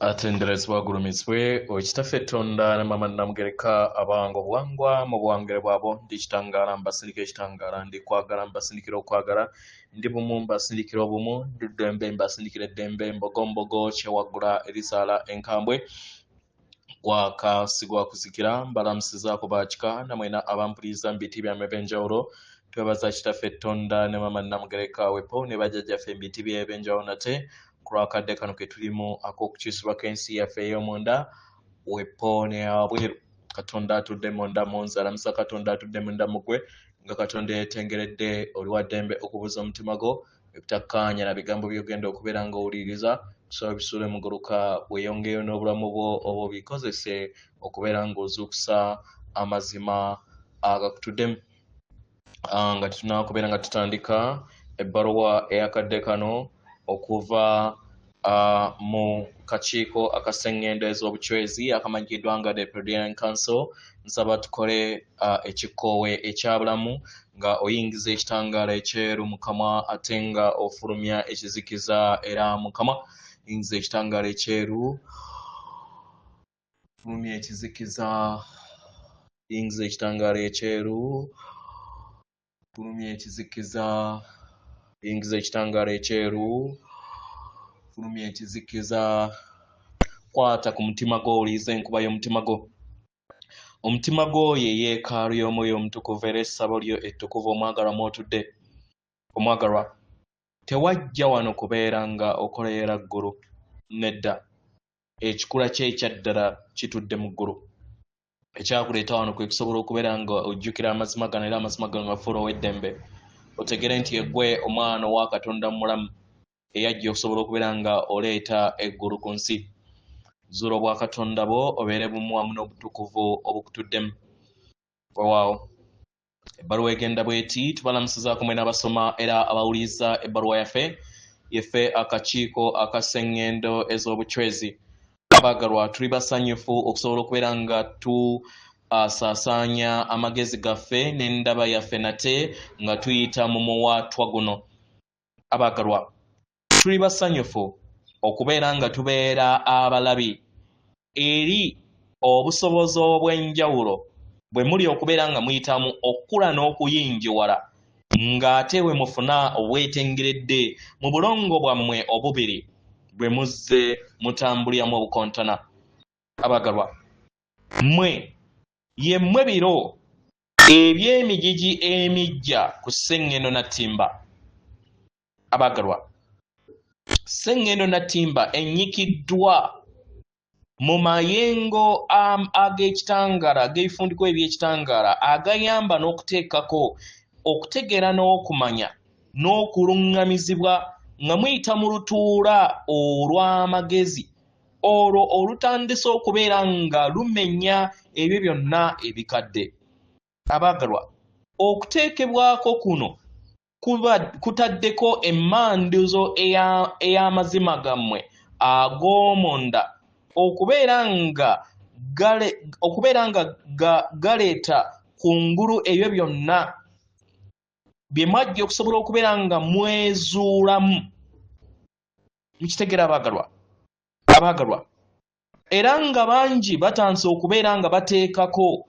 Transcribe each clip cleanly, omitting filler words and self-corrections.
Atenderezebwa agulumizibwe oyo Kitaffe Tonda ne Maama Nnamugereka abawanga obuwangwa mu buwangere bwabwo. Ndi kitangaala mbasindikira ekitangaala, ndi kwagala mbasindikira okwagala, ndi bumu mbasindikira obumu, ndi ddembe mbasindikira eddembe, mbogombogo kyewaggula erizaala enkambwe, gwaka sigwa kuzikira. Mbalamusizaako bakika namwena abampuliriza mu biti byammwe ebyenjawulo. Twebaza Kitaffe Tonda ne Maama Nnamugereka wepo ne bajjajjaffe mu biti by'ebyenjawulo nate ku lw'akadde kano ke tulimu ak'okukyusibwa kw'ensi yaffe ey'omunda wepo n'eyawabweru. Katonda atudde munda mu nze alamusa Katonda atudde munda mu ggwe, nga Katonda yeetengeredde oli wa ddembe okubuuza omutima gwo ebitakkaanya na bigambo by'ogenda okubeera ng'owuliriza. Kusaba bisuule muguluka weeyongeyo n'obulamu bwo oba obikozese okubeera ng'ozuukusa amazima agakutuddemu. Nga tetunnaba kubeera nga tutandika ebbaluwa ey'akadde kano okuva mu kakiiko akasengendo ez'obucwezi akamanyikiddwa nga the Perudian Council, nsaba tukole ekikkoowe ekyabulamu nga oyingiza ekitangaala ekyeru mu kamwa ate nga ofulumya ekizikiza era mu kamwa. Yingiza ekitangaala ekyeru, fulumya ekizikiza, yingiza ekitangaala ekyeru, fulumya ekizikiza, yingiza ekitangaala ekyeru, fulumya ekizikiza. Kwata ku mutima gwo, owulirize enkuba y'omutima gwo. Omutima gwo ye yeekaalu y'Omwoyo Omutukuvu era essabo lyo ettukuvu omwagalwa mw'otudde. Omwagalwa, tewajja wano kubeera nga okolerera ggulu, nedda. Ekikula kye ekyaddala kitudde mu ggulu. Ekyakuleeta wano kwe kusobola okubeera nga ojjukira amazima gano era amazima gano gafuula ow'eddembe. Otegere nti eggwe omwana owa Katonda mulamu eyajja okusobola okubeera nga oleeta eggulu ku nsi. Zuula obwakatonda bwo obeere bumu wamu n'obutukuvu obukutuddemu. Weewaawo. Ebbaluwa egenda bw'eti: Tubalamusizaako mwena abasoma era abawuliriza ebbaluwa yaffe. Yeffe akakiiko akasengendo ez'obucwezi. Abaagalwa, tuli basanyufu okusobola okubeera nga tusaasaanya amagezi gaffe n'endaba yaffe nate nga tuyita mu muwaatwa guno. Abaagalwa, tuli basanyufu okubeera nga tubeera abalabi eri obusobozi obw'enjawulo bwe muli okubeera nga muyitamu okukula n'okuyingiwala ng'ate bwe mufuna obwetengeredde mu bulongo bwammwe obubiri bwe muzze mutambuliramu obukontana. Abagalwa, mmwe ye mmwe biro eby'emigigi emiggya ku Sseŋŋendo Nattimba. Abagalwa, Sseŋŋendo Nattimba ennyikiddwa mu mayengo ag'ekitangaala ag'ebifundikwa eby'ekitangaala agayamba n'okuteekako okutegeera n'okumanya n'okuluŋŋamizibwa nga muyita mu lutuula olw'amagezi olwo olutandise okubeera nga lumenya ebyo byonna ebikadde. Abaagalwa, okuteekebwako kuno kutaddeko emmanduso ey'amazima gammwe ag'omunda okubeera nga galeeta kungulu ebyo byonna bye mwajja okusobola okubeera nga mwezuulamu. Mukitegeera abaagalwa? Abaagalwa, era nga bangi batandise okubeera nga bateekako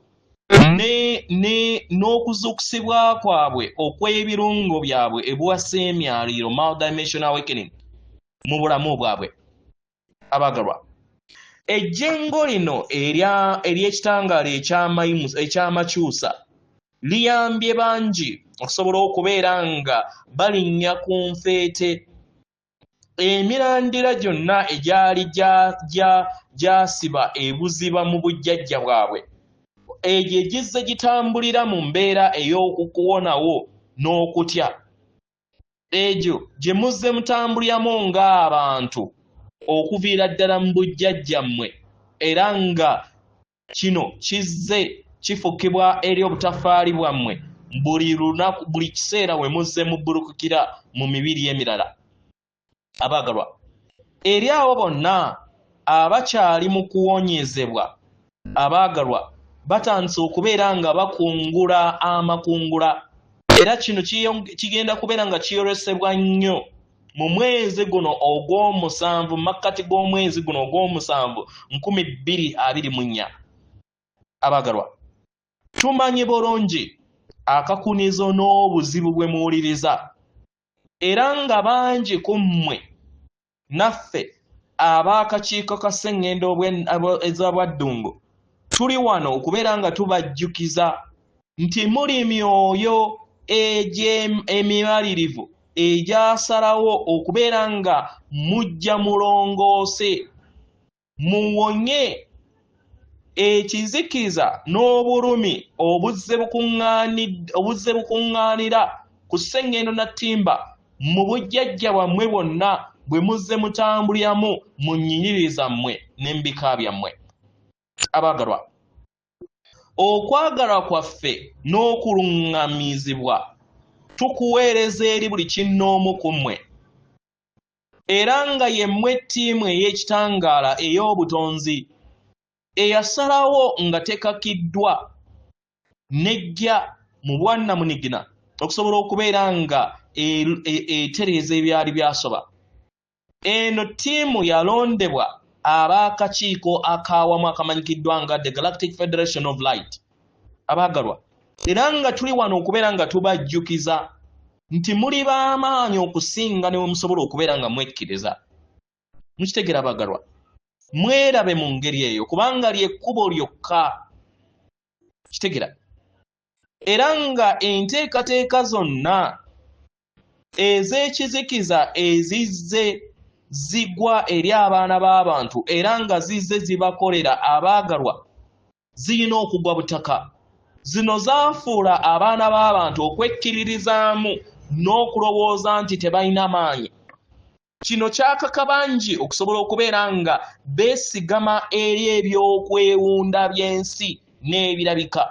n'okuzuukusibwa kwabwe okw'ebirungo byabwe ebiwasa emyaliiro, multidimensional awakening, mu bulamu bwabwe. Abaagalwa, ejjengo lino ery'ekitangaala ekyamakyusa liyambye bangi okusobola okubeera nga balinnya ku nfeete emirandira gyonna egyali gyasiba ebuziba mu bujjajja bwabwe, egyo egizze gitambulira mu mbeera ey'okukuwonawo n'okutya, egyo gye muzze mutambuliramu ng'abantu okuviira ddala mu bujjajjammwe, era nga kino kizze kifukibwa eri obutafaali bwammwe buli lunaku, buli kiseera we muzze mubbulukukira mu mibiri emirala. Abaagalwa, eri abo bonna abakyali mu kuwonyezebwa, abaagalwa batandise okubeera nga bakungula amakungula, era kino kigenda kubeera nga kiyolesebwa nnyo. Mu mwezi guno ogw'omusanvu, makkati g'omwezi guno ogw'omusanvu 2024. Abagalwa, tumanyi bulungi akakunizo n'obuzibu bwe muwuliriza, era nga bangi ku mmwe naffe ab'akakiiko ka Sseŋŋendo ez'Obwaddungu tuli wano okubeera nga tubajjukiza nti muli myoyo emimalirivu egyasalawo okubeera nga mujja mulongoose, muwonye ekizikiza n'obulumi obuzze bukuŋŋaanira ku Sseŋŋendo Nattimba mu bujjajja bwammwe bwonna bwe muzze mutambuliramu mu nnyiriri zammwe n'embika byammwe. Abaagalwa, okwagala kwaffe n'okuluŋŋamizibwa tukuweereza eri buli kinnoomu ku mmwe, era nga yemmwe ttiimu ey'ekitangaala ey'obutonzi eyasalawo nga tekakiddwa nejja mu bwannamunigina okusobola okubeera nga etereeza ebyali byasoba. Eno ttiimu yalondebwa ab'akakiiko ak'awamu akamanyikiddwa nga The Galactic Federation of Light. Abaagalwa, era nga tuli wano okubeera nga tubajjukiza nti muli b'amaanyi okusinga ne we musobola okubeera nga mwekkiriza. Mukitegeera abaagalwa? Mwerabe mu ngeri eyo kubanga ly'ekkubo lyokka. Kitegeera? Era nga enteekateeka zonna ez'ekizikiza ezizze zigwa eri abaana b'abantu era nga zizze zibakolera abaagalwa zirina okugwa butaka. Zino zaafuula abaana b'abantu okwekkiririzaamu n'okulowooza nti tebalina maanyi. Kino kyakaka bangi okusobola okubeera nga beesigama eri ebyokwewunda by'ensi n'ebirabika.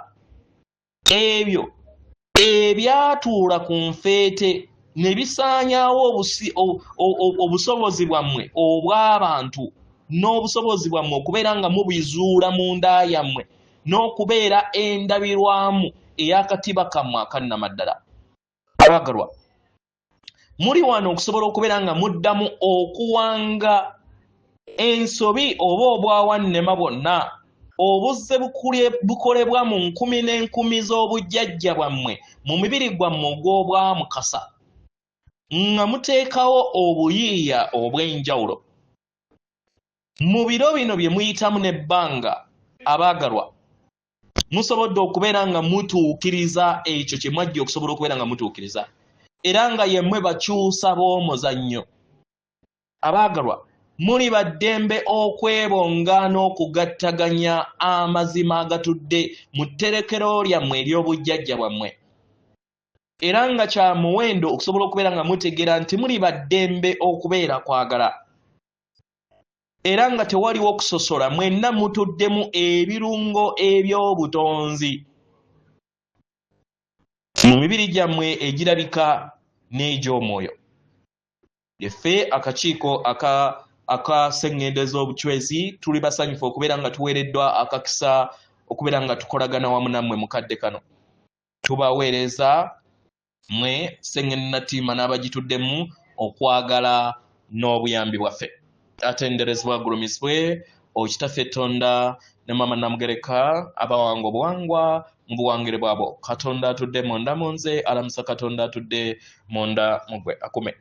Ebyo ebyatuula ku nfeete ne bisaanyaawo obusobozi bwammwe obw'abantu n'obusobozi bwammwe okubeera nga mubizuula munda yammwe n'okubeera endabirwamu ey'akatiba kammwe akannamaddala. Abaagalwa, muli wano okusobola okubeera nga muddamu okuwanga ensobi oba obwawannema bwonna obuzze bukolebwa mu nkumi n'enkumi z'obujjajja bwammwe mu mibiri gwammwe ogw'obwamukasa nga muteekawo obuyiiya obw'enjawulo. Mu biro bino bye muyitamu n'ebbanga, abaagalwa, musobodde okubeera nga mutuukiriza ekyo kye mwajja okusobola okubeera nga mutuukiriza, era nga yemmwe bakyusa b'omuzannyo. Abaagalwa, muli ba ddembe okwebonga n'okugattaganya amazima agatudde mu tterekero lyammwe ery'obujjajja bwammwe, era nga kya muwendo okusobola okubeera nga mutegeera nti muli ba ddembe okubeera kwagala, era nga tewaliwo kusosola, mwenna mutuddemu ebirungo eby'obutonzi mu mibiri gyammwe egirabika n'egy'omwoyo. Ffe akakiiko aka Sseŋŋendo ez'Obucwezi tuli basanyufu okubeera nga tuweereddwa akakisa okubeera nga tukolagana wamu nammwe mu kadde kano. Tubaweereza mmwe Sseŋŋendo Natiima n'abagituddemu okwagala n'obuyambi bwaffe. Atenderezebwa agulumizibwe Okitaffe Tonda ne Maama Namugereka abawanga obuwangwa mu buwangire bwabwo. Katonda atudde munda mu nze alamusa Katonda atudde munda mu ggwe akume.